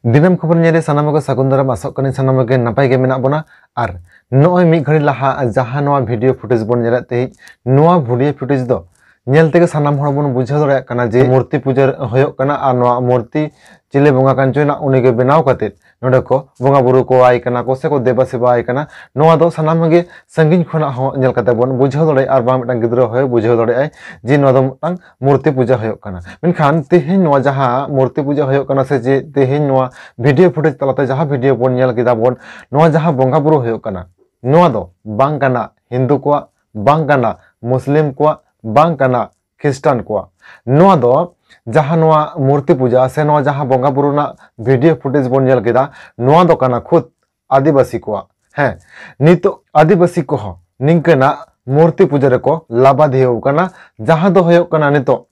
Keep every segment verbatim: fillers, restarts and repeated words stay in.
ᱫᱤᱱᱟᱹᱢ ᱠᱷᱚᱵᱚᱨ ᱧᱮᱞ ᱨᱮ ᱥᱟᱱᱟᱢ ᱠᱚ ᱥᱟᱹᱜᱩᱱ ᱫᱟᱨᱟᱢ, ᱟᱥᱚᱜ ᱠᱟᱹᱱᱟᱹᱧ ᱥᱟᱱᱟᱢ ᱜᱮ ᱱᱟᱯᱟᱭ ᱜᱮ ᱢᱮᱱᱟᱜ ᱵᱚᱱᱟ᱾ ᱟᱨ ᱱᱚᱜᱼᱚᱭ ᱢᱤᱫ ᱜᱷᱟᱹᱲᱤ ᱞᱟᱦᱟ ᱡᱟᱦᱟᱸ ᱱᱚᱣᱟ video footage ᱵᱚᱱ ᱧᱮᱞᱮᱫ ᱛᱟᱦᱮᱸᱫ, ᱱᱚᱣᱟ video footage ᱫᱚ ᱧᱮᱞ ᱛᱮᱜᱮ ᱥᱟᱱᱟᱢ ᱦᱚᱲ ᱵᱚᱱ ᱵᱩᱡᱷᱟᱹᱣ ᱫᱟᱲᱮᱭᱟᱜ ᱠᱟᱱᱟ ᱡᱮ ᱢᱩᱨᱛᱤ ᱯᱩᱡᱟᱹ ᱦᱩᱭᱩᱜ ᱠᱟᱱᱟ ᱟᱨ ᱱᱚᱣᱟ ᱢᱩᱨᱛᱤ ᱪᱤᱞᱤ ᱵᱚᱸᱜᱟ ᱠᱟᱱ ᱪᱚᱭ ᱱᱟᱜ, ᱩᱱᱤ ᱜᱮ ᱵᱮᱱᱟᱣ ᱠᱟᱛᱮᱫ ᱱᱚᱰᱮ ᱠᱚ ᱵᱚᱸᱜᱟ ᱵᱩᱨᱩ ᱠᱚ ᱟᱭ ᱠᱟᱱᱟ ᱠᱚ ᱥᱮ ᱠᱚ ᱫᱮᱵᱟ ᱥᱮᱵᱟ ᱟᱭ ᱠᱟᱱᱟ᱾ ᱱᱚᱣᱟ ᱫᱚ ᱥᱟᱱᱟᱢ ᱜᱮ ᱥᱟᱺᱜᱤᱧ ᱠᱷᱚᱱᱟᱜ ᱦᱚᱸ ᱧᱮᱞ ᱠᱟᱛᱮ ᱵᱚᱱ ᱵᱩᱡᱷᱟᱹᱣ ᱫᱟᱲᱮᱭᱟᱜᱼᱟ, ᱟᱨ ᱵᱟᱝ ᱢᱤᱫᱴᱟᱝ ᱜᱤᱫᱽᱨᱟᱹ ᱦᱚᱸᱭ ᱵᱩᱡᱷᱟᱹᱣ ᱫᱟᱲᱮᱭᱟᱜᱼᱟᱭ ᱡᱮ ᱱᱚᱣᱟ ᱫᱚ ᱢᱤᱫᱴᱟᱝ ᱢᱩᱨᱛᱤ ᱯᱩᱡᱟᱹ ᱦᱩᱭᱩᱜ ᱠᱟᱱᱟ᱾ ᱢᱮᱱᱠᱷᱟᱱ ᱛᱮᱦᱮᱧ ᱱᱚᱣᱟ ᱡᱟᱦᱟᱸ ᱢᱩᱨᱛᱤ ᱯᱩᱡᱟᱹ ᱦᱩᱭᱩᱜ ᱠᱟᱱᱟ ᱥᱮ ᱡᱮ ᱛᱮᱦᱮᱧ ᱱᱚᱣᱟ video footage ᱛᱟᱞᱟᱛᱮ ᱡᱟᱦᱟᱸ video ᱵᱚᱱ ᱧᱮᱞ ᱠᱮᱫᱟ ᱵᱚᱱ, ᱱᱚᱣᱟ ᱡᱟᱦᱟᱸ ᱵᱚᱸᱜᱟ ᱵᱩᱨᱩ ᱦᱩᱭᱩᱜ ᱠᱟᱱᱟ, ᱱᱚᱣᱟ ᱫᱚ ᱵᱟᱝ ᱠᱟᱱᱟ ᱦᱤᱱᱫᱩ ᱠᱚᱣᱟᱜ, ᱵᱟᱝ ᱠᱟᱱᱟ ᱢᱩᱥᱞᱤᱢ ᱠᱚᱣᱟᱜ, ᱵᱟᱝ ᱠᱟᱱᱟ ᱠᱷᱨᱤᱥᱴᱟᱱ ᱠᱚᱣᱟᱜ᱾ ᱱᱚᱣᱟ ᱫᱚ ᱡᱟᱦᱟᱸ ᱱᱚᱣᱟ ᱢᱩᱨᱛᱤ ᱯᱩᱡᱟᱹ ᱥᱮ ᱱᱚᱣᱟ ᱡᱟᱦᱟᱸ ᱵᱚᱸᱜᱟ ᱵᱩᱨᱩ ᱨᱮᱱᱟᱜ video footage ᱵᱚᱱ ᱧᱮᱞ ᱠᱮᱫᱟ, ᱱᱚᱣᱟ ᱫᱚ ᱠᱟᱱᱟ ᱠᱷᱩᱫ ᱟᱹᱫᱤᱵᱟᱹᱥᱤ ᱠᱚᱣᱟᱜ᱾ ᱦᱮᱸ, ᱱᱤᱛᱚᱜ ᱟᱹᱫᱤᱵᱟᱹᱥᱤ ᱠᱚᱦᱚᱸ ᱱᱤᱝᱠᱟᱹᱱᱟᱜ ᱢᱩᱨᱛᱤ ᱯᱩᱡᱟᱹ ᱨᱮᱠᱚ ᱞᱟᱵᱟᱫᱷᱤᱭᱟᱹᱣ ᱠᱟᱱᱟ, ᱡᱟᱦᱟᱸ ᱫᱚ ᱦᱩᱭᱩᱜ ᱠᱟᱱᱟ ᱱᱤᱛᱚᱜ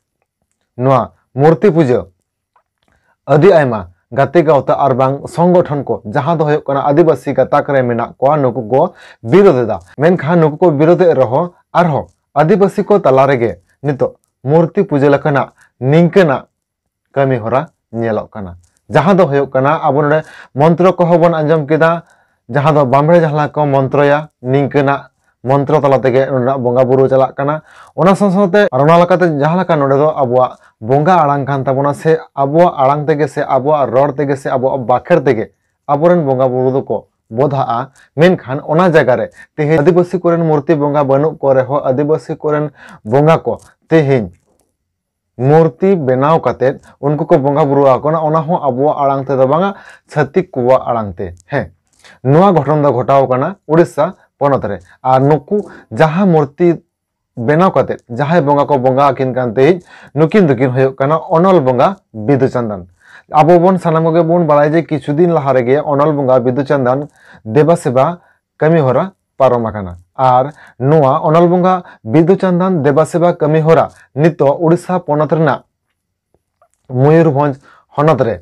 ᱱᱚᱣᱟ ᱢᱩᱨᱛᱤ ᱯᱩᱡᱟᱹ ᱟᱹᱰᱤ ᱟᱭᱢᱟ ᱜᱟᱛᱮ ᱜᱟᱶᱛᱟ ᱟᱨ ᱵᱟᱝ ᱥᱚᱝᱜᱚᱴᱷᱚᱱ ᱠᱚ, ᱡᱟᱦᱟᱸ ᱫᱚ ᱦᱩᱭᱩᱜ ᱠᱟᱱᱟ ᱟᱹᱫᱤᱵᱟᱹᱥᱤ ᱜᱟᱛᱟᱠ ᱨᱮ ᱢᱮᱱᱟᱜ ᱠᱚᱣᱟ, ᱱᱩᱠᱩ ᱠᱚ ᱵᱤᱨᱳᱫ ᱮᱫᱟ᱾ ᱢᱮᱱᱠᱷᱟᱱ ᱱᱩᱠᱩ ᱠᱚ ᱵᱤᱨᱳᱫ ᱮᱫ ᱨᱮᱦᱚᱸ ᱟᱨᱦᱚᱸ ᱟᱹᱫᱤᱵᱟᱹᱥᱤ ᱠᱚ ᱛᱟᱞᱟ ᱨᱮᱜᱮ ᱱᱤᱛᱚᱜ ᱢᱩᱨᱛᱤ ᱯᱩᱡᱟᱹ ᱞᱮᱠᱟᱱᱟᱜ ᱱᱤᱝᱠᱟᱹᱱᱟᱜ ᱠᱟᱹᱢᱤ ᱦᱚᱨᱟ ᱧᱮᱞᱚᱜ ᱠᱟᱱᱟ, ᱡᱟᱦᱟᱸ ᱫᱚ ᱦᱩᱭᱩᱜ ᱠᱟᱱᱟ ᱟᱵᱚ ᱱᱚᱰᱮ ᱢᱚᱱᱛᱨᱚ ᱠᱚᱦᱚᱸ ᱵᱚᱱ ᱟᱸᱡᱚᱢ ᱠᱮᱫᱟ, ᱡᱟᱦᱟᱸ ᱫᱚ ᱵᱟᱢᱵᱽᱲᱮ ᱡᱟᱦᱟᱸ ᱠᱚ ᱢᱚᱱᱛᱨᱚᱭᱟ, ᱱᱤᱝᱠᱟᱹᱱᱟᱜ ᱢᱚᱱᱛᱨᱚ ᱛᱟᱞᱟ ᱛᱮᱜᱮ ᱱᱚᱰᱮᱱᱟᱜ ᱵᱚᱸᱜᱟ ᱵᱩᱨᱩ ᱪᱟᱞᱟᱜ ᱠᱟᱱᱟ᱾ ᱚᱱᱟ ᱥᱟᱶ ᱥᱟᱶᱛᱮ ᱟᱨ ᱚᱱᱟ ᱞᱮᱠᱟᱛᱮ ᱡᱟᱦᱟᱸ ᱞᱮᱠᱟ ᱱᱚᱰᱮ ᱫᱚ ᱟᱵᱚᱣᱟᱜ ᱵᱚᱸᱜᱟ ᱟᱲᱟᱝ ᱠᱟᱱ ᱛᱟᱵᱚᱱᱟ, ᱥᱮ ᱟᱵᱚᱣᱟᱜ ᱟᱲᱟᱝ ᱛᱮᱜᱮ ᱥᱮ ᱟᱵᱚᱣᱟᱜ ᱨᱚᱲ ᱛᱮᱜᱮ ᱥᱮ ᱟᱵᱚᱣᱟᱜ ᱵᱟᱠᱷᱮᱲ ᱛᱮᱜᱮ ᱟᱵᱚᱨᱮᱱ ᱵᱚᱸᱜᱟ ᱵᱩᱨᱩ ᱫᱚᱠᱚ ᱵᱚᱫᱷᱟᱜᱼᱟ, ᱢᱮᱱᱠᱷᱟᱱ ᱚᱱᱟ ᱡᱟᱭᱜᱟ ᱨᱮ ᱛᱮᱦᱮᱧ ᱟᱹᱫᱤᱵᱟᱹᱥᱤ ᱠᱚᱨᱮᱱ ᱢᱩᱨᱛᱤ ᱵᱚᱸᱜᱟ ᱵᱟᱹᱱᱩᱜ ᱠᱚ ᱨᱮᱦᱚᱸ, ᱟᱹᱫᱤᱵᱟᱹᱥᱤ ᱠᱚᱨᱮᱱ ᱵᱚᱸᱜᱟ ᱠᱚ ᱛᱮᱦᱮᱧ ᱢᱩᱨᱛᱤ ᱵᱮᱱᱟᱣ ᱠᱟᱛᱮᱫ ᱩᱱᱠᱩ ᱠᱚ ᱵᱚᱸᱜᱟ ᱵᱩᱨᱩ ᱟᱠᱚ ᱠᱟᱱᱟ, ᱚᱱᱟ ᱦᱚᱸ ᱟᱵᱚᱣᱟᱜ ᱟᱲᱟᱝ ᱛᱮᱫᱚ ᱵᱟᱝᱟ, ᱪᱷᱟᱹᱛᱤᱠ ᱠᱚᱣᱟᱜ ᱟᱲᱟᱝ ᱛᱮ᱾ ᱦᱮᱸ, ᱱᱚᱣᱟ ᱜᱷᱚᱴᱚᱱ ᱫᱚ ᱜᱷᱚᱴᱟᱣ ᱠᱟᱱᱟ ᱩᱲᱤᱥᱥᱟ ᱯᱚᱱᱚᱛ ᱨᱮ᱾ ᱟᱨ ᱱᱩᱠᱩ ᱡᱟᱦᱟᱸ ᱢᱩᱨᱛᱤ ᱵᱮᱱᱟᱣ ᱠᱟᱛᱮᱫ ᱡᱟᱦᱟᱸᱭ ᱵᱚᱸᱜᱟ ᱠᱚ ᱵᱚᱸᱜᱟ ᱟᱹᱠᱤᱱ ᱠᱟᱱ ᱛᱟᱦᱮᱸᱫ, ᱱᱩᱠᱤᱱ ᱫᱚᱠᱤᱱ ᱦᱩᱭᱩᱜ ᱠᱟᱱᱟ ᱚᱱᱚᱞ ᱵᱚᱸᱜᱟ ᱵᱤᱫᱩ ᱪᱟᱸᱫᱟᱱ᱾ ᱟᱵᱚ ᱵᱚᱱ ᱥᱟᱱᱟᱢ ᱠᱚᱜᱮ ᱵᱚᱱ ᱵᱟᱲᱟᱭᱟ ᱡᱮ ᱠᱤᱪᱷᱩ ᱫᱤᱱ ᱞᱟᱦᱟ ᱨᱮᱜᱮ ᱚᱱᱚᱞ ᱵᱚᱸᱜᱟ ᱵᱤᱫᱩ ᱪᱟᱸᱫᱟᱱ ᱫᱮᱵᱟ ᱥᱮᱵᱟ ᱠᱟᱹᱢᱤ ᱦᱚᱨᱟ ᱯᱟᱨᱚᱢ ᱟᱠᱟᱱᱟ᱾ ᱟᱨ ᱱᱚᱣᱟ ᱚᱱᱚᱞ ᱵᱚᱸᱜᱟ ᱵᱤᱫᱩ ᱪᱟᱸᱫᱟᱱ ᱫᱮᱵᱟ ᱥᱮᱵᱟ ᱠᱟᱹᱢᱤ ᱦᱚᱨᱟ ᱱᱤᱛᱚᱜ ᱩᱲᱤᱥᱥᱟ ᱯᱚᱱᱚᱛ ᱨᱮᱱᱟᱜ ᱢᱚᱭᱩᱨᱵᱷᱚᱸᱡᱽ ᱦᱚᱱᱚᱛ ᱨᱮ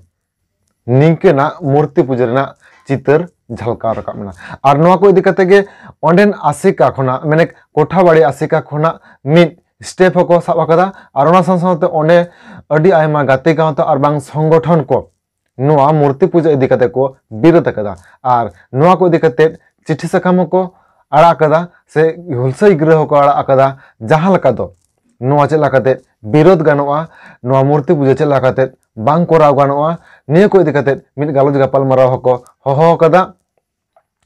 ᱱᱤᱝᱠᱟᱹᱱᱟᱜ ᱢᱩᱨᱛᱤ ᱯᱩᱡᱟᱹ ᱨᱮᱱᱟᱜ ᱪᱤᱛᱟᱹᱨ ᱡᱷᱟᱞᱠᱟᱣ ᱨᱟᱠᱟᱵ ᱮᱱᱟ᱾ ᱟᱨ ᱱᱚᱣᱟ ᱠᱚ ᱤᱫᱤ ᱠᱟᱛᱮ ᱜᱮ ᱚᱸᱰᱮᱱ ᱟᱥᱮᱠᱟ ᱠᱷᱚᱱᱟᱜ, ᱢᱟᱱᱮ ᱠᱳᱴᱷᱟᱵᱟᱲᱤ ᱟᱥᱮᱠᱟ ᱠᱷᱚᱱᱟᱜ ᱢᱤᱫ ᱥᱴᱮᱯ ᱦᱚᱸᱠᱚ ᱥᱟᱵ ᱟᱠᱟᱫᱟ᱾ ᱟᱨ ᱚᱱᱟ ᱥᱟᱶ ᱥᱟᱶᱛᱮ ᱚᱸᱰᱮ ᱟᱹᱰᱤ ᱟᱭᱢᱟ ᱜᱟᱛᱮ ᱜᱟᱶᱛᱟ ᱟᱨ ᱵᱟᱝ ᱥᱚᱝᱜᱚᱴᱷᱚᱱ ᱠᱚ ᱱᱚᱣᱟ ᱢᱩᱨᱛᱤ ᱯᱩᱡᱟᱹ ᱤᱫᱤ ᱠᱟᱛᱮ ᱠᱚ ᱵᱤᱨᱳᱫ ᱟᱠᱟᱫᱟ᱾ ᱟᱨ ᱱᱚᱣᱟ ᱠᱚ ᱤᱫᱤ ᱠᱟᱛᱮ ᱪᱤᱴᱷᱤ ᱥᱟᱠᱟᱢ ᱦᱚᱸᱠᱚ ᱟᱲᱟᱜ ᱟᱠᱟᱫᱟ ᱥᱮ ᱦᱩᱞᱥᱟᱹᱭ ᱜᱤᱨᱟᱹ ᱦᱚᱸᱠᱚ ᱟᱲᱟᱜ ᱟᱠᱟᱫᱟ, ᱡᱟᱦᱟᱸ ᱞᱮᱠᱟ ᱫᱚ ᱱᱚᱣᱟ ᱪᱮᱫ ᱞᱮᱠᱟᱛᱮ ᱵᱤᱨᱳᱫ ᱜᱟᱱᱚᱜᱼᱟ, ᱱᱚᱣᱟ ᱢᱩᱨᱛᱤ ᱯᱩᱡᱟᱹ ᱪᱮᱫ ᱞᱮᱠᱟᱛᱮ ᱵᱟᱝ ᱠᱚᱨᱟᱣ ᱜᱟᱱᱚᱜᱼᱟ, ᱱᱤᱭᱟᱹ ᱠᱚ ᱤᱫᱤ ᱠᱟᱛᱮ ᱢᱤᱫ ᱜᱟᱞᱚᱪ ᱜᱟᱯᱟᱞᱢᱟᱨᱟᱣ ᱦᱚᱸᱠᱚ ᱦᱚᱦᱚ ᱟᱠᱟᱫᱟ,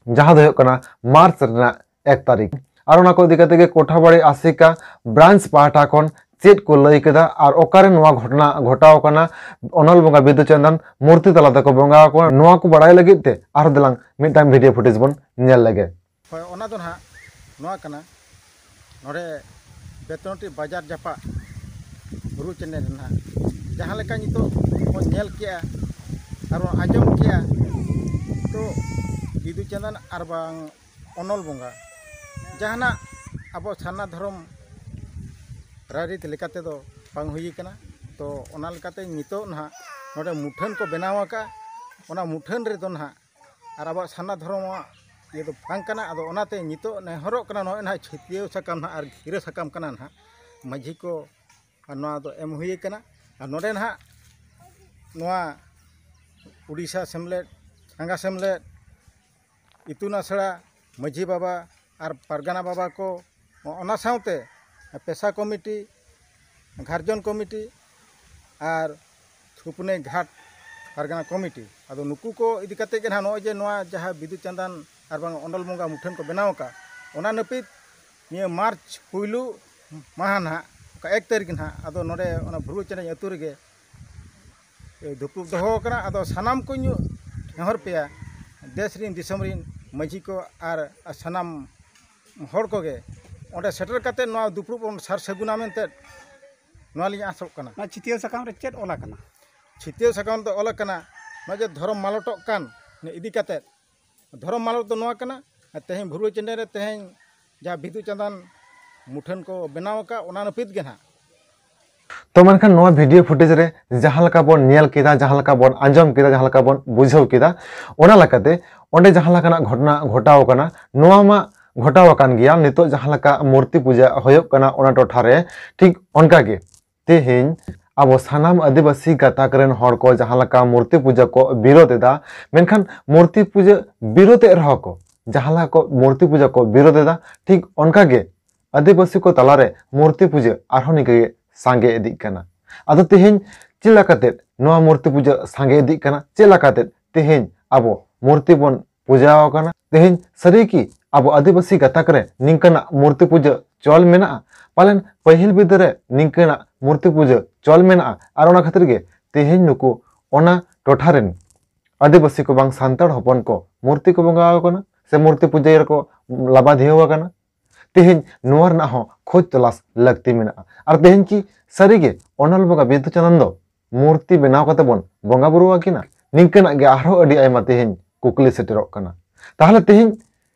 ᱡᱟᱦᱟᱸ ᱫᱚ ᱦᱩᱭᱩᱜ ᱠᱟᱱᱟ ᱢᱟᱨᱪ ᱨᱮᱱᱟᱜ ᱮᱠ ᱛᱟᱹᱨᱤᱠᱷ᱾ ᱟᱨ ᱚᱱᱟ ᱠᱚ ᱤᱫᱤ ᱠᱟᱛᱮ ᱜᱮ ᱠᱳᱴᱷᱟᱵᱟᱲᱤ ᱟᱥᱮᱠᱟ ᱵᱨᱟᱧᱪ ᱯᱟᱦᱴᱟ ᱠᱷᱚᱱ ᱪᱮᱫ ᱠᱚ ᱞᱟᱹᱭ ᱠᱮᱫᱟ ᱟᱨ ᱚᱠᱟᱨᱮ ᱱᱚᱣᱟ ᱜᱷᱚᱴᱚᱱᱟ ᱜᱷᱚᱴᱟᱣ ᱟᱠᱟᱱᱟ, ᱚᱱᱚᱞ ᱵᱚᱸᱜᱟ ᱵᱤᱫᱩ ᱪᱟᱸᱫᱟᱱ ᱢᱩᱨᱛᱤ ᱛᱟᱞᱟ ᱛᱮᱠᱚ ᱵᱚᱸᱜᱟ ᱟᱠᱚ ᱠᱟᱱᱟ, ᱱᱚᱣᱟ ᱠᱚ ᱵᱟᱲᱟᱭ ᱞᱟᱹᱜᱤᱫ ᱛᱮ ᱟᱨᱦᱚᱸ ᱫᱮᱞᱟᱝ ᱢᱤᱫᱴᱟᱝ ᱵᱷᱤᱰᱤᱭᱳ ᱯᱷᱩᱴᱮᱡᱽ ᱵᱚᱱ ᱧᱮᱞ ᱞᱮᱜᱮ᱾ ᱦᱳᱭ, ᱚᱱᱟ ᱫᱚ ᱱᱟᱦᱟᱜ ᱱᱚᱣᱟ ᱠᱟᱱᱟ, ᱱᱚᱰᱮ ᱵᱮᱛᱱᱚᱴᱤ ᱵᱟᱡᱟᱨ ᱡᱟᱯᱟᱜ ᱵᱩᱨᱩ ᱪᱟᱸᱫᱮ ᱨᱮ ᱱᱟᱦᱟᱜ ᱡᱟᱦᱟᱸ ᱞᱮᱠᱟ ᱱᱤᱛᱚᱜ ᱵᱚᱱ ᱧᱮᱞ ᱠᱮᱜᱼᱟ ᱟᱨ ᱵᱚᱱ ᱟᱸᱡᱚᱢ ᱠᱮᱜᱼᱟ, ᱛᱚ ᱵᱤᱫᱩ ᱪᱟᱸᱫᱟᱱ ᱟᱨ ᱵᱟᱝ ᱚᱱᱚᱞ ᱵᱚᱸᱜᱟ ᱡᱟᱦᱟᱱᱟᱜ ᱟᱵᱚ ᱥᱟᱨᱱᱟ ᱫᱷᱚᱨᱚᱢ ᱨᱟᱭᱨᱤᱛ ᱞᱮᱠᱟ ᱛᱮᱫᱚ ᱵᱟᱝ ᱦᱩᱭ ᱠᱟᱱᱟ᱾ ᱛᱚ ᱚᱱᱟ ᱞᱮᱠᱟᱛᱮ ᱱᱤᱛᱚᱜ ᱱᱟᱦᱟᱜ ᱱᱚᱰᱮ ᱢᱩᱴᱷᱟᱹᱱ ᱠᱚ ᱵᱮᱱᱟᱣ ᱟᱠᱟᱫᱼᱟ, ᱚᱱᱟ ᱢᱩᱴᱷᱟᱹᱱ ᱨᱮᱫᱚ ᱱᱟᱦᱟᱜ ᱟᱨ ᱟᱵᱚᱣᱟᱜ ᱥᱟᱨᱱᱟ ᱫᱷᱚᱨᱚᱢᱟᱜ ᱤᱭᱟᱹ ᱫᱚ ᱵᱟᱝ ᱠᱟᱱᱟ᱾ ᱟᱫᱚ ᱚᱱᱟᱛᱮ ᱱᱤᱛᱚᱜ ᱱᱮᱦᱚᱨᱚᱜ ᱠᱟᱱᱟ ᱱᱚᱜᱼᱚᱭ ᱱᱟᱦᱟᱜ ᱪᱷᱟᱹᱛᱭᱟᱹᱣ ᱥᱟᱠᱟᱢ ᱱᱟᱦᱟᱜ ᱟᱨ ᱜᱤᱨᱟᱹ ᱥᱟᱠᱟᱢ ᱠᱟᱱᱟ ᱱᱟᱦᱟᱜ ᱢᱟᱹᱡᱷᱤ ᱠᱚ, ᱟᱨ ᱱᱚᱣᱟ ᱫᱚ ᱮᱢ ᱦᱩᱭ ᱠᱟᱱᱟ᱾ ᱟᱨ ᱱᱚᱰᱮ ᱱᱟᱦᱟᱜ ᱱᱚᱣᱟ ᱩᱰᱤᱥᱟ ᱥᱮᱢᱞᱮᱫ, ᱥᱟᱸᱜᱟ ᱥᱮᱢᱞᱮᱫ, ᱤᱛᱩᱱ ᱟᱥᱲᱟ, ᱢᱟᱹᱡᱷᱤ ᱵᱟᱵᱟ ᱟᱨ ᱯᱟᱨᱜᱟᱱᱟ ᱵᱟᱵᱟ ᱠᱚ, ᱚᱱᱟ ᱥᱟᱶᱛᱮ ᱯᱮᱥᱟ ᱠᱚᱢᱤᱴᱤ, ᱜᱷᱟᱨᱡᱚᱱ ᱠᱚᱢᱤᱴᱤ ᱟᱨ ᱥᱩᱯᱱᱮ ᱜᱷᱟᱴ ᱯᱟᱨᱜᱟᱱᱟ ᱠᱚᱢᱤᱴᱤ, ᱟᱫᱚ ᱱᱩᱠᱩ ᱠᱚ ᱤᱫᱤ ᱠᱟᱛᱮ ᱜᱮ ᱱᱟᱦᱟᱜ ᱱᱚᱜᱼᱚᱭ ᱡᱮ ᱱᱚᱣᱟ ᱡᱟᱦᱟᱸ ᱵᱤᱫᱩ ᱪᱟᱸᱫᱟᱱ ᱟᱨ ᱵᱟᱝ ᱚᱱᱚᱞ ᱵᱚᱸᱜᱟ ᱢᱩᱴᱷᱟᱹᱱ ᱠᱚ ᱵᱮᱱᱟᱣ ᱟᱠᱟᱫ, ᱚᱱᱟ ᱱᱟᱹᱯᱤᱛ ᱱᱤᱭᱟᱹ ᱢᱟᱨᱪ ᱯᱩᱭᱞᱩ ᱢᱟᱦᱟ ᱱᱟᱦᱟᱜ ᱚᱠᱟ ᱮᱠ ᱛᱟᱹᱨᱤᱠᱷ ᱱᱟᱦᱟᱜ, ᱟᱫᱚ ᱱᱚᱰᱮ ᱚᱱᱟ ᱵᱷᱩᱨᱩ ᱪᱮᱬᱮ ᱟᱹᱛᱩ ᱨᱮᱜᱮ ᱫᱩᱯᱲᱩᱵ ᱫᱚᱦᱚ ᱟᱠᱟᱱᱟ᱾ ᱟᱫᱚ ᱥᱟᱱᱟᱢ ᱠᱚ ᱤᱧ ᱱᱮᱦᱚᱨ ᱯᱮᱭᱟ, ᱫᱮᱥ ᱨᱤᱱ ᱫᱤᱥᱚᱢ ᱨᱤᱱ ᱢᱟᱹᱡᱷᱤ ᱠᱚ ᱟᱨ ᱥᱟᱱᱟᱢ ᱦᱚᱲ ᱠᱚᱜᱮ ᱚᱸᱰᱮ ᱥᱮᱴᱮᱨ ᱠᱟᱛᱮ ᱱᱚᱣᱟ ᱫᱩᱯᱲᱩᱵ ᱵᱚᱱ ᱥᱟᱨ ᱥᱟᱹᱜᱩᱱᱟ ᱢᱮᱱᱛᱮ ᱱᱚᱣᱟ ᱞᱤᱧ ᱟᱸᱥᱚᱜ ᱠᱟᱱᱟ᱾ ᱱᱚᱣᱟ ᱪᱷᱟᱹᱛᱭᱟᱹᱨ ᱥᱟᱠᱟᱢ ᱨᱮ ᱪᱮᱫ ᱚᱞ ᱟᱠᱟᱱᱟ? ᱪᱷᱟᱹᱛᱭᱟᱹᱨ ᱥᱟᱠᱟᱢ ᱫᱚ ᱚᱞ ᱟᱠᱟᱱᱟ, ᱱᱚᱜᱼᱚᱭ ᱡᱮ ᱫᱷᱚᱨᱚᱢ ᱢᱟᱞᱚᱴᱚᱜ ᱠᱟᱱ ᱤᱫᱤ ᱠᱟᱛᱮ᱾ ᱫᱷᱚᱨᱚᱢ ᱢᱟᱞᱚᱴ ᱫᱚ ᱱᱚᱣᱟ ᱠᱟᱱᱟ, ᱛᱮᱦᱮᱧ ᱵᱷᱩᱨᱩ ᱪᱮᱸᱰᱮ ᱨᱮ ᱛᱮᱦᱮᱧ ᱡᱟᱦᱟᱸ ᱵᱤᱫᱩ ᱪᱟᱸᱫᱟᱱ ᱢᱩᱴᱷᱟᱹᱱ ᱠᱚ ᱵᱮᱱᱟᱣ ᱟᱠᱟᱫ, ᱚᱱᱟ ᱱᱟᱹᱯᱤᱛ ᱜᱮ ᱱᱟᱦᱟᱜ᱾ ᱛᱚ ᱢᱮᱱᱠᱷᱟᱱ ᱱᱚᱣᱟ ᱵᱷᱤᱰᱤᱭᱳ ᱯᱷᱩᱴᱮᱡᱽ ᱨᱮ ᱡᱟᱦᱟᱸ ᱞᱮᱠᱟ ᱵᱚᱱ ᱧᱮᱞ ᱠᱮᱫᱟ, ᱡᱟᱦᱟᱸ ᱞᱮᱠᱟ ᱵᱚᱱ ᱟᱸᱡᱚᱢ ᱠᱮᱫᱟ, ᱡᱟᱦᱟᱸ ᱞᱮᱠᱟ ᱵᱚᱱ ᱵᱩᱡᱷᱟᱹᱣ ᱠᱮᱫᱟ, ᱚᱱᱟ ᱞᱮᱠᱟᱛᱮ ᱚᱸᱰᱮ ᱡᱟᱦᱟᱸ ᱞᱮᱠᱟᱱᱟᱜ ᱜᱷᱚᱴᱚᱱᱟ ᱜᱷᱚᱴᱟᱣ ᱟᱠᱟᱱᱟ, ᱱᱚᱣᱟ ᱢᱟ ᱜᱷᱚᱴᱟᱣ ᱟᱠᱟᱱ ᱜᱮᱭᱟ᱾ ᱱᱤᱛᱚᱜ ᱡᱟᱦᱟᱸ ᱞᱮᱠᱟ ᱢᱩᱨᱛᱤ ᱯᱩᱡᱟᱹ ᱦᱩᱭᱩᱜ ᱠᱟᱱᱟ ᱚᱱᱟ ᱴᱚᱴᱷᱟ ᱨᱮ, ᱴᱷᱤᱠ ᱚᱱᱠᱟ ᱜᱮ ᱛᱮᱦᱮᱧ ᱟᱵᱚ ᱥᱟᱱᱟᱢ ᱟᱹᱫᱤᱵᱟᱹᱥᱤ ᱜᱟᱛᱟᱠ ᱨᱮᱱ ᱦᱚᱲ ᱠᱚ ᱡᱟᱦᱟᱸ ᱞᱮᱠᱟ ᱢᱩᱨᱛᱤ ᱯᱩᱡᱟᱹ ᱠᱚ ᱵᱤᱨᱳᱫ ᱮᱫᱟ, ᱢᱮᱱᱠᱷᱟᱱ ᱢᱩᱨᱛᱤ ᱯᱩᱡᱟᱹ ᱵᱤᱨᱳᱫ ᱮᱫ ᱨᱮᱦᱚᱸ ᱠᱚ, ᱡᱟᱦᱟᱸ ᱞᱮᱠᱟ ᱠᱚ ᱢᱩᱨᱛᱤ ᱯᱩᱡᱟᱹ ᱠᱚ ᱵᱤᱨᱳᱫ ᱮᱫᱟ, ᱴᱷᱤᱠ ᱚᱱᱠᱟ ᱜᱮ ᱟᱹᱫᱤᱵᱟᱹᱥᱤ ᱠᱚ ᱛᱟᱞᱟᱨᱮ ᱢᱩᱨᱛᱤ ᱯᱩᱡᱟᱹ ᱟᱨᱦᱚᱸ ᱱᱤᱝᱠᱟᱹ ᱜᱮ ᱥᱟᱸᱜᱮ ᱤᱫᱤᱜ ᱠᱟᱱᱟ᱾ ᱟᱫᱚ ᱛᱮᱦᱮᱧ ᱪᱮᱫ ᱞᱮᱠᱟᱛᱮ ᱱᱚᱣᱟ ᱢᱩᱨᱛᱤ ᱯᱩᱡᱟᱹ ᱥᱟᱸᱜᱮ ᱤᱫᱤᱜ ᱠᱟᱱᱟ? ᱪᱮᱫ ᱞᱮᱠᱟᱛᱮ ᱛᱮᱦᱮᱧ ᱟᱵᱚ ᱢᱩᱨᱛᱤ ᱵᱚᱱ ᱯᱩᱡᱟᱹ ᱟᱠᱟᱱᱟ? ᱛᱮᱦᱮᱧ ᱥᱟᱹᱨᱤ ᱠᱤ ᱟᱵᱚ ᱟᱹᱫᱤᱵᱟᱹᱥᱤ ᱜᱟᱛᱟᱠ ᱨᱮ ᱱᱤᱝᱠᱟᱹᱱᱟᱜ ᱢᱩᱨᱛᱤ ᱯᱩᱡᱟᱹ ᱪᱚᱞ ᱢᱮᱱᱟᱜᱼᱟ? ᱯᱟᱞᱮᱱ ᱯᱟᱹᱦᱤᱞ ᱵᱤᱫᱟᱹ ᱨᱮ ᱱᱤᱝᱠᱟᱹᱱᱟᱜ ᱢᱩᱨᱛᱤ ᱯᱩᱡᱟᱹ ᱪᱚᱞ ᱢᱮᱱᱟᱜᱼᱟ, ᱟᱨ ᱚᱱᱟ ᱠᱷᱟᱹᱛᱤᱨ ᱜᱮ ᱛᱮᱦᱮᱧ ᱱᱩᱠᱩ ᱚᱱᱟ ᱴᱚᱴᱷᱟ ᱨᱮᱱ ᱟᱹᱫᱤᱵᱟᱹᱥᱤ ᱠᱚ ᱵᱟᱝ ᱥᱟᱱᱛᱟᱲ ᱦᱚᱯᱚᱱ ᱠᱚ ᱢᱩᱨᱛᱤ ᱠᱚ ᱵᱚᱸᱜᱟ ᱟᱠᱟᱱᱟ ᱥᱮ ᱢᱩᱨᱛᱤ ᱯᱩᱡᱟᱹ ᱨᱮᱠᱚ ᱞᱟᱵᱟᱫᱷᱤᱭᱟᱹᱣ ᱟᱠᱟᱱᱟ? ᱛᱮᱦᱮᱧ ᱱᱚᱣᱟ ᱨᱮᱱᱟᱜ ᱦᱚᱸ ᱠᱷᱚᱡᱽ ᱛᱚᱞᱟᱥ ᱞᱟᱹᱠᱛᱤ ᱢᱮᱱᱟᱜᱼᱟ᱾ ᱟᱨ ᱛᱮᱦᱮᱧ ᱠᱤ ᱥᱟᱹᱨᱤᱜᱮ ᱚᱱᱚᱞ ᱵᱚᱸᱜᱟ ᱵᱤᱫᱩ ᱪᱟᱸᱫᱟᱱ ᱫᱚ ᱢᱩᱨᱛᱤ ᱵᱮᱱᱟᱣ ᱠᱟᱛᱮ ᱵᱚᱱ ᱵᱚᱸᱜᱟ ᱵᱩᱨᱩ ᱟᱹᱠᱤᱱᱟ? ᱱᱤᱝᱠᱟᱹᱱᱟᱜ ᱜᱮ ᱟᱨᱦᱚᱸ ᱟᱹᱰᱤ ᱟᱭᱢᱟ ᱛᱮᱦᱮᱧ ᱠᱩᱠᱞᱤ ᱥᱮᱴᱮᱨᱚᱜ ᱠᱟᱱᱟ᱾ ᱛᱟᱦᱚᱞᱮ ᱛᱮᱦᱮᱧ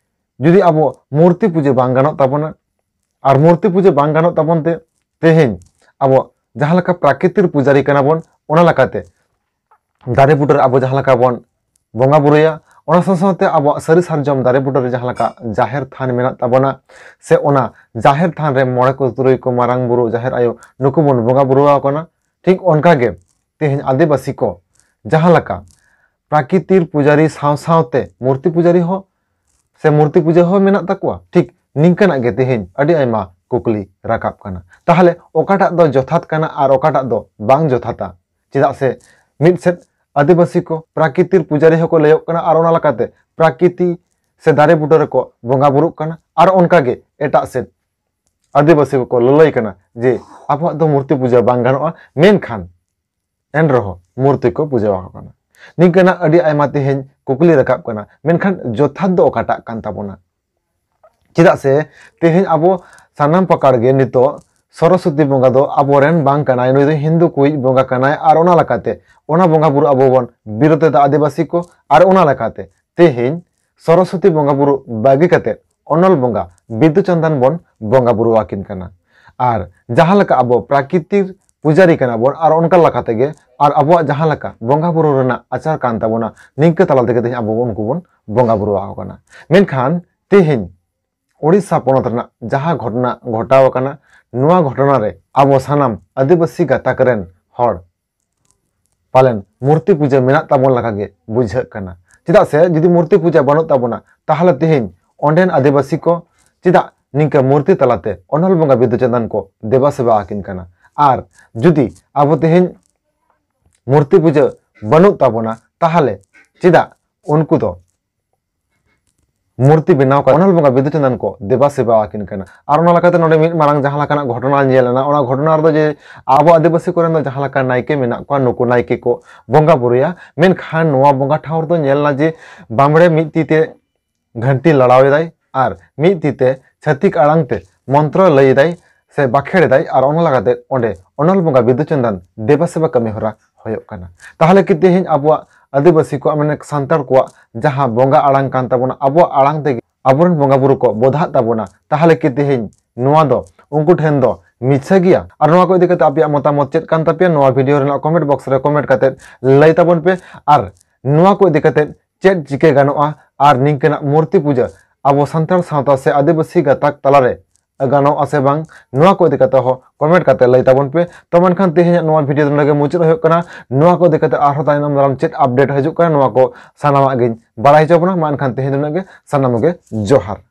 ᱡᱩᱫᱤ ᱟᱵᱚ ᱢᱩᱨᱛᱤ ᱯᱩᱡᱟᱹ ᱵᱟᱝ ᱜᱟᱱᱚᱜ ᱛᱟᱵᱚᱱᱟ, ᱟᱨ ᱢᱩᱨᱛᱤ ᱯᱩᱡᱟᱹ ᱵᱟᱝ ᱜᱟᱱᱚᱜ ᱛᱟᱵᱚᱱ ᱛᱮ ᱛᱮᱦᱮᱧ ᱟᱵᱚ ᱡᱟᱦᱟᱸ ᱞᱮᱠᱟ ᱯᱨᱟᱠᱨᱤᱛᱤᱨ ᱯᱩᱡᱟᱨᱤ ᱠᱟᱱᱟ ᱵᱚᱱ, ᱚᱱᱟ ᱞᱮᱠᱟᱛᱮ ᱫᱟᱨᱮ ᱵᱩᱴᱟᱹ ᱨᱮ ᱟᱵᱚ ᱡᱟᱦᱟᱸ ᱞᱮᱠᱟ ᱵᱚᱱ ᱵᱚᱸᱜᱟ ᱵᱩᱨᱩᱭᱟ, ᱚᱱᱟ ᱥᱟᱶ ᱥᱟᱶᱛᱮ ᱟᱵᱚᱣᱟᱜ ᱥᱟᱹᱨᱤ ᱥᱟᱨᱡᱚᱢ ᱫᱟᱨᱮ ᱵᱩᱴᱟᱹ ᱨᱮ ᱡᱟᱦᱟᱸ ᱞᱮᱠᱟ ᱡᱟᱦᱮᱨ ᱛᱷᱟᱱ ᱢᱮᱱᱟᱜ ᱛᱟᱵᱚᱱᱟ, ᱥᱮ ᱚᱱᱟ ᱡᱟᱦᱮᱨ ᱛᱷᱟᱱ ᱨᱮ ᱢᱚᱬᱮ ᱠᱚ ᱛᱩᱨᱩᱭ ᱠᱚ ᱢᱟᱨᱟᱝ ᱵᱩᱨᱩ, ᱡᱟᱦᱮᱨ ᱟᱭᱳ, ᱱᱩᱠᱩ ᱵᱚᱱ ᱵᱚᱸᱜᱟ ᱵᱩᱨᱩ ᱟᱠᱚ ᱠᱟᱱᱟ, ᱴᱷᱤᱠ ᱚᱱᱠᱟ ᱜᱮ ᱛᱮᱦᱮᱧ ᱟᱹᱫᱤᱵᱟᱹᱥᱤ ᱠᱚ ᱡᱟᱦᱟᱸ ᱞᱮᱠᱟ ᱯᱨᱟᱠᱨᱤᱛᱤᱨ ᱯᱩᱡᱟᱨᱤ ᱥᱟᱶ ᱥᱟᱶᱛᱮ ᱢᱩᱨᱛᱤ ᱯᱩᱡᱟᱨᱤ ᱦᱚᱸ ᱥᱮ ᱢᱩᱨᱛᱤ ᱯᱩᱡᱟᱹ ᱦᱚᱸ ᱢᱮᱱᱟᱜ ᱛᱟᱠᱚᱣᱟ, ᱴᱷᱤᱠ ᱱᱤᱝᱠᱟᱹᱱᱟᱜ ᱜᱮ ᱛᱮᱦᱮᱧ ᱟᱹᱰᱤ ᱟᱭᱢᱟ ᱠᱩᱠᱞᱤ ᱨᱟᱠᱟᱵ ᱠᱟᱱᱟ᱾ ᱛᱟᱦᱚᱞᱮ ᱚᱠᱟᱴᱟᱜ ᱫᱚ ᱡᱚᱛᱷᱟᱛ ᱠᱟᱱᱟ ᱟᱨ ᱚᱠᱟᱴᱟᱜ ᱫᱚ ᱵᱟᱝ ᱡᱚᱛᱷᱟᱛᱟ? ᱪᱮᱫᱟᱜ ᱥᱮ ᱢᱤᱫ ᱥᱮᱫ ᱟᱹᱫᱤᱵᱟᱹᱥᱤ ᱠᱚ ᱯᱨᱟᱠᱨᱤᱛᱤᱨ ᱯᱩᱡᱟᱨᱤ ᱦᱚᱸᱠᱚ ᱞᱟᱹᱭᱚᱜ ᱠᱟᱱᱟ, ᱟᱨ ᱚᱱᱟ ᱞᱮᱠᱟᱛᱮ ᱯᱨᱟᱠᱨᱤᱛᱤ ᱥᱮ ᱫᱟᱨᱮ ᱵᱩᱴᱟᱹ ᱨᱮᱠᱚ ᱵᱚᱸᱜᱟ ᱵᱩᱨᱩᱜ ᱠᱟᱱᱟ, ᱟᱨ ᱚᱱᱠᱟᱜᱮ ᱮᱴᱟᱜ ᱥᱮᱫ ᱟᱹᱫᱤᱵᱟᱹᱥᱤ ᱠᱚᱠᱚ ᱞᱟᱹᱞᱟᱹᱭ ᱠᱟᱱᱟ ᱡᱮ ᱟᱵᱚᱣᱟᱜ ᱫᱚ ᱢᱩᱨᱛᱤ ᱯᱩᱡᱟᱹ ᱵᱟᱝ ᱜᱟᱱᱚᱜᱼᱟ, ᱢᱮᱱᱠᱷᱟᱱ ᱮᱱ ᱨᱮᱦᱚᱸ ᱢᱩᱨᱛᱤ ᱠᱚ ᱯᱩᱡᱟᱹ ᱟᱠᱚ ᱠᱟᱱᱟ᱾ ᱱᱤᱝᱠᱟᱹᱱᱟᱜ ᱟᱹᱰᱤ ᱟᱭᱢᱟ ᱛᱮᱦᱮᱧ ᱠᱩᱠᱞᱤ ᱨᱟᱠᱟᱵ ᱠᱟᱱᱟ, ᱢᱮᱱᱠᱷᱟᱱ ᱡᱚᱛᱷᱟᱛ ᱫᱚ ᱚᱠᱟᱴᱟᱜ ᱠᱟᱱ ᱛᱟᱵᱚᱱᱟ? ᱪᱮᱫᱟᱜ ᱥᱮ ᱛᱮᱦᱮᱧ ᱟᱵᱚ ᱥᱟᱱᱟᱢ ᱯᱟᱠᱟᱲ ᱜᱮ ᱱᱤᱛᱚᱜ ᱥᱚᱨᱚᱥᱚᱛᱤ ᱵᱚᱸᱜᱟ ᱫᱚ ᱟᱵᱚᱨᱮᱱ ᱵᱟᱝ ᱠᱟᱱᱟᱭ, ᱱᱩᱭ ᱫᱚ ᱦᱤᱱᱫᱩ ᱠᱚᱭᱤᱡ ᱵᱚᱸᱜᱟ ᱠᱟᱱᱟᱭ, ᱟᱨ ᱚᱱᱟ ᱞᱮᱠᱟᱛᱮ ᱚᱱᱟ ᱵᱚᱸᱜᱟ ᱵᱩᱨᱩ ᱟᱵᱚ ᱵᱚᱱ ᱵᱤᱨᱳᱫ ᱮᱫᱟ ᱟᱹᱫᱤᱵᱟᱹᱥᱤ ᱠᱚ, ᱟᱨ ᱚᱱᱟ ᱞᱮᱠᱟᱛᱮ ᱛᱮᱦᱮᱧ ᱥᱚᱨᱚᱥᱚᱛᱤ ᱵᱚᱸᱜᱟ ᱵᱩᱨᱩ ᱵᱟᱹᱜᱤ ᱠᱟᱛᱮ ᱚᱱᱚᱞ ᱵᱚᱸᱜᱟ ᱵᱤᱫᱩ ᱪᱟᱸᱫᱟᱱ ᱵᱚᱱ ᱵᱚᱸᱜᱟ ᱵᱩᱨᱩ ᱟᱹᱠᱤᱱ ᱠᱟᱱᱟ᱾ ᱟᱨ ᱡᱟᱦᱟᱸ ᱞᱮᱠᱟ ᱟᱵᱚ ᱯᱨᱟᱠᱨᱤᱛᱤᱠ ᱯᱩᱡᱟᱨᱤ ᱠᱟᱱᱟ ᱵᱚᱱ, ᱟᱨ ᱚᱱᱠᱟ ᱞᱮᱠᱟ ᱛᱮᱜᱮ ᱟᱨ ᱟᱵᱚᱣᱟᱜ ᱡᱟᱦᱟᱸ ᱞᱮᱠᱟ ᱵᱚᱸᱜᱟ ᱵᱩᱨᱩ ᱨᱮᱱᱟᱜ ᱟᱪᱟᱨ ᱠᱟᱱ ᱛᱟᱵᱚᱱᱟ, ᱱᱤᱝᱠᱟᱹ ᱛᱟᱞᱟ ᱛᱮᱜᱮ ᱛᱮᱦᱮᱧ ᱟᱵᱚ ᱩᱱᱠᱩ ᱵᱚᱱ ᱵᱚᱸᱜᱟ ᱵᱩᱨᱩ ᱟᱠᱚ ᱠᱟᱱᱟ᱾ ᱢᱮᱱᱠᱷᱟᱱ ᱛᱮᱦᱮᱧ ᱳᱰᱤᱥᱟ ᱯᱚᱱᱚᱛ ᱨᱮᱱᱟᱜ ᱡᱟᱦᱟᱸ ᱜᱷᱚᱴᱚᱱᱟ ᱜᱷᱚᱴᱟᱣ ᱟᱠᱟᱱᱟ, ᱱᱚᱣᱟ ᱜᱷᱚᱴᱚᱱᱟ ᱨᱮ ᱟᱵᱚ ᱥᱟᱱᱟᱢ ᱟᱹᱫᱤᱵᱟᱹᱥᱤ ᱜᱟᱛᱟᱠ ᱨᱮᱱ ᱦᱚᱲ ᱯᱟᱞᱮᱱ ᱢᱩᱨᱛᱤ ᱯᱩᱡᱟᱹ ᱢᱮᱱᱟᱜ ᱛᱟᱵᱚᱱ ᱞᱮᱠᱟ ᱜᱮ ᱵᱩᱡᱷᱟᱹᱜ ᱠᱟᱱᱟ᱾ ᱪᱮᱫᱟᱜ ᱥᱮ ᱡᱩᱫᱤ ᱢᱩᱨᱛᱤ ᱯᱩᱡᱟᱹ ᱵᱟᱹᱱᱩᱜ ᱛᱟᱵᱚᱱᱟ, ᱛᱟᱦᱚᱞᱮ ᱛᱮᱦᱮᱧ ᱚᱸᱰᱮᱱ ᱟᱹᱫᱤᱵᱟᱹᱥᱤ ᱠᱚ ᱪᱮᱫᱟᱜ ᱱᱤᱝᱠᱟᱹ ᱢᱩᱨᱛᱤ ᱛᱟᱞᱟᱛᱮ ᱚᱱᱚᱞ ᱵᱚᱸᱜᱟ ᱵᱤᱫᱩ ᱪᱟᱸᱫᱟᱱ ᱠᱚ ᱫᱮᱵᱟ ᱥᱮᱵᱟ ᱟᱹᱠᱤᱱ ᱠᱟᱱᱟ? ᱟᱨ ᱡᱩᱫᱤ ᱟᱵᱚ ᱛᱮᱦᱮᱧ ᱢᱩᱨᱛᱤ ᱯᱩᱡᱟᱹ ᱵᱟᱹᱱᱩᱜ ᱛᱟᱵᱚᱱᱟ, ᱛᱟᱦᱚᱞᱮ ᱪᱮᱫᱟᱜ ᱩᱱᱠᱩ ᱫᱚ ᱢᱩᱨᱛᱤ ᱵᱮᱱᱟᱣ ᱠᱟᱛᱮ ᱚᱱᱚᱞ ᱵᱚᱸᱜᱟ ᱵᱤᱫᱩ ᱪᱟᱸᱫᱟᱱ ᱠᱚ ᱫᱮᱵᱟ ᱥᱮᱵᱟ ᱟᱹᱠᱤᱱ ᱠᱟᱱᱟ? ᱟᱨ ᱚᱱᱟ ᱞᱮᱠᱟᱛᱮ ᱱᱚᱰᱮ ᱢᱤᱫ ᱢᱟᱨᱟᱝ ᱡᱟᱦᱟᱸ ᱞᱮᱠᱟᱱᱟᱜ ᱜᱷᱚᱴᱚᱱᱟ ᱧᱮᱞ ᱮᱱᱟ, ᱚᱱᱟ ᱜᱷᱚᱴᱚᱱᱟ ᱨᱮᱫᱚ ᱡᱮ ᱟᱵᱚ ᱟᱹᱫᱤᱵᱟᱹᱥᱤ ᱠᱚᱨᱮᱱ ᱫᱚ ᱡᱟᱦᱟᱸ ᱞᱮᱠᱟ ᱱᱟᱭᱠᱮ ᱢᱮᱱᱟᱜ ᱠᱚᱣᱟ, ᱱᱩᱠᱩ ᱱᱟᱭᱠᱮ ᱠᱚ ᱵᱚᱸᱜᱟ ᱵᱩᱨᱩᱭᱟ, ᱢᱮᱱᱠᱷᱟᱱ ᱱᱚᱣᱟ ᱵᱚᱸᱜᱟ ᱴᱷᱟᱶ ᱨᱮᱫᱚ ᱧᱮᱞ ᱮᱱᱟ ᱡᱮ ᱵᱟᱢᱲᱮ ᱢᱤᱫ ᱛᱤ ᱛᱮ ᱜᱷᱟᱱᱴᱤ ᱞᱟᱲᱟᱣ ᱮᱫᱟᱭ ᱟᱨ ᱢᱤᱫ ᱛᱤ ᱛᱮ ᱪᱷᱟᱹᱛᱤᱠ ᱟᱲᱟᱝ ᱛᱮ ᱢᱚᱱᱛᱨᱚ ᱞᱟᱹᱭ ᱮᱫᱟᱭ ᱥᱮ ᱵᱟᱠᱷᱮᱲ ᱮᱫᱟᱭ, ᱟᱨ ᱚᱱᱟ ᱞᱮᱠᱟᱛᱮ ᱚᱸᱰᱮ ᱚᱱᱚᱞ ᱵᱚᱸᱜᱟ ᱵᱤᱫᱩ ᱪᱟᱸᱫᱟᱱ ᱫᱮᱵᱟ ᱥᱮᱵᱟ ᱠᱟᱹᱢᱤ ᱦᱚᱨᱟ ᱦᱩᱭᱩᱜ ᱠᱟᱱᱟ᱾ ᱛᱟᱦᱚᱞᱮ ᱠᱤ ᱛᱮᱦᱮᱧ ᱟᱵᱚᱣᱟᱜ ᱟᱹᱫᱤᱵᱟᱹᱥᱤ ᱠᱚᱣᱟᱜ, ᱢᱟᱱᱮ ᱥᱟᱱᱛᱟᱲ ᱠᱚᱣᱟᱜ ᱡᱟᱦᱟᱸ ᱵᱚᱸᱜᱟ ᱟᱲᱟᱝ ᱠᱟᱱ ᱛᱟᱵᱚᱱᱟ, ᱟᱵᱚᱣᱟᱜ ᱟᱲᱟᱝ ᱛᱮᱜᱮ ᱟᱵᱚᱨᱮᱱ ᱵᱚᱸᱜᱟ ᱵᱩᱨᱩ ᱠᱚ ᱵᱚᱫᱷᱟᱜ ᱛᱟᱵᱚᱱᱟ, ᱛᱟᱦᱚᱞᱮ ᱠᱤ ᱛᱮᱦᱮᱧ ᱱᱚᱣᱟ ᱫᱚ ᱩᱱᱠᱩ ᱴᱷᱮᱱ ᱫᱚ ᱢᱤᱪᱷᱟᱹ ᱜᱮᱭᱟ? ᱟᱨ ᱱᱚᱣᱟ ᱠᱚ ᱤᱫᱤ ᱠᱟᱛᱮ ᱟᱯᱮᱭᱟᱜ ᱢᱚᱛᱟᱢᱚᱛ ᱪᱮᱫ ᱠᱟᱱ ᱛᱟᱯᱮᱭᱟ? ᱱᱚᱣᱟ video ᱨᱮᱱᱟᱜ comment box ᱨᱮ comment ᱠᱟᱛᱮ ᱞᱟᱹᱭ ᱛᱟᱵᱚᱱ ᱯᱮ᱾ ᱟᱨ ᱱᱚᱣᱟ ᱠᱚ ᱤᱫᱤ ᱠᱟᱛᱮ ᱪᱮᱫ ᱪᱤᱠᱟᱹ ᱜᱟᱱᱚᱜᱼᱟ, ᱟᱨ ᱱᱤᱝᱠᱟᱹᱱᱟᱜ ᱢᱩᱨᱛᱤ ᱯᱩᱡᱟᱹ ᱟᱵᱚ ᱥᱟᱱᱛᱟᱲ ᱥᱟᱶᱛᱟ ᱥᱮ ᱟᱹᱫᱤᱵᱟᱹᱥᱤ ᱜᱟᱛᱟᱠ ᱛᱟᱞᱟᱨᱮ ᱜᱟᱱᱚᱜᱼᱟ ᱥᱮ ᱵᱟᱝ, ᱱᱚᱣᱟ ᱠᱚ ᱤᱫᱤ ᱠᱟᱛᱮ ᱦᱚᱸ comment ᱠᱟᱛᱮ ᱞᱟᱹᱭ ᱛᱟᱵᱚᱱ ᱯᱮ᱾ ᱛᱚ ᱢᱮᱱᱠᱷᱟᱱ ᱛᱮᱦᱮᱧᱟᱜ ᱱᱚᱣᱟ video ᱫᱚ ᱱᱚᱰᱮ ᱜᱮ ᱢᱩᱪᱟᱹᱫ ᱦᱩᱭᱩᱜ ᱠᱟᱱᱟ᱾ ᱱᱚᱣᱟ ᱠᱚ ᱤᱫᱤ ᱠᱟᱛᱮ ᱟᱨᱦᱚᱸ ᱛᱟᱭᱱᱚᱢ ᱫᱟᱨᱟᱢ ᱪᱮᱫ update ᱦᱤᱡᱩᱜ ᱠᱟᱱᱟ, ᱱᱚᱣᱟ ᱠᱚ ᱥᱟᱱᱟᱢᱟᱜ ᱜᱤᱧ ᱵᱟᱲᱟᱭ ᱦᱚᱪᱚ ᱵᱚᱱᱟ᱾ ᱢᱟ ᱮᱱᱠᱷᱟᱱ ᱛᱮᱦᱮᱧ ᱫᱚ ᱱᱩᱱᱟᱹᱜ ᱜᱮ, ᱥᱟᱱᱟᱢ ᱜᱮ ᱡᱚᱦᱟᱨ᱾